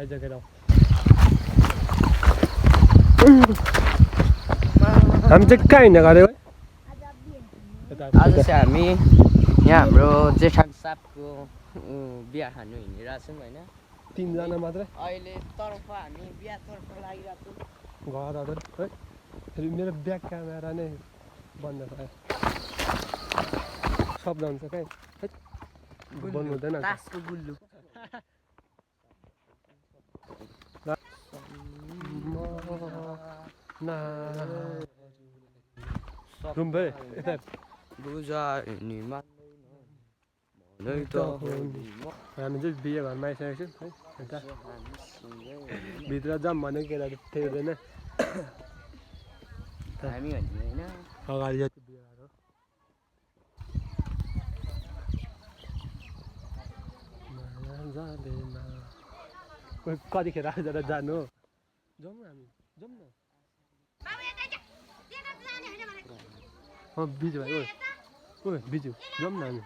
आइज केटा हामी चाहिँ कहाँ हिँड्ने गऱ्यो आज चाहिँ हामी यहाँ हाम्रो जेठा साहबको बिहा खानु हिँडिरहेको छौँ होइन 3 जना मात्रै अहिले तर्फ हामी बिहातर्फ लागिरहेको छौँ घरहरू है फेरि मेरो ब्याक क्यामेरा नै बन्द छ शब्द हुन्छ कहीँ बोल्नु हुँदैन तासको गुल्लु रुम्बे यता बुझाइनी मान्दैन हामी चाहिँ बिहे घरमा आइसकेको छौँ है यता भित्र जाऊँ भनेको केटाहरू टेर्दैन हामी होइन अगाडि जति बिहेहरू कोही कतिखेर आएर जानु हो जाउँ न हामी जाउँ न बिजु भाइ ओ बिजु जाउँ न हामी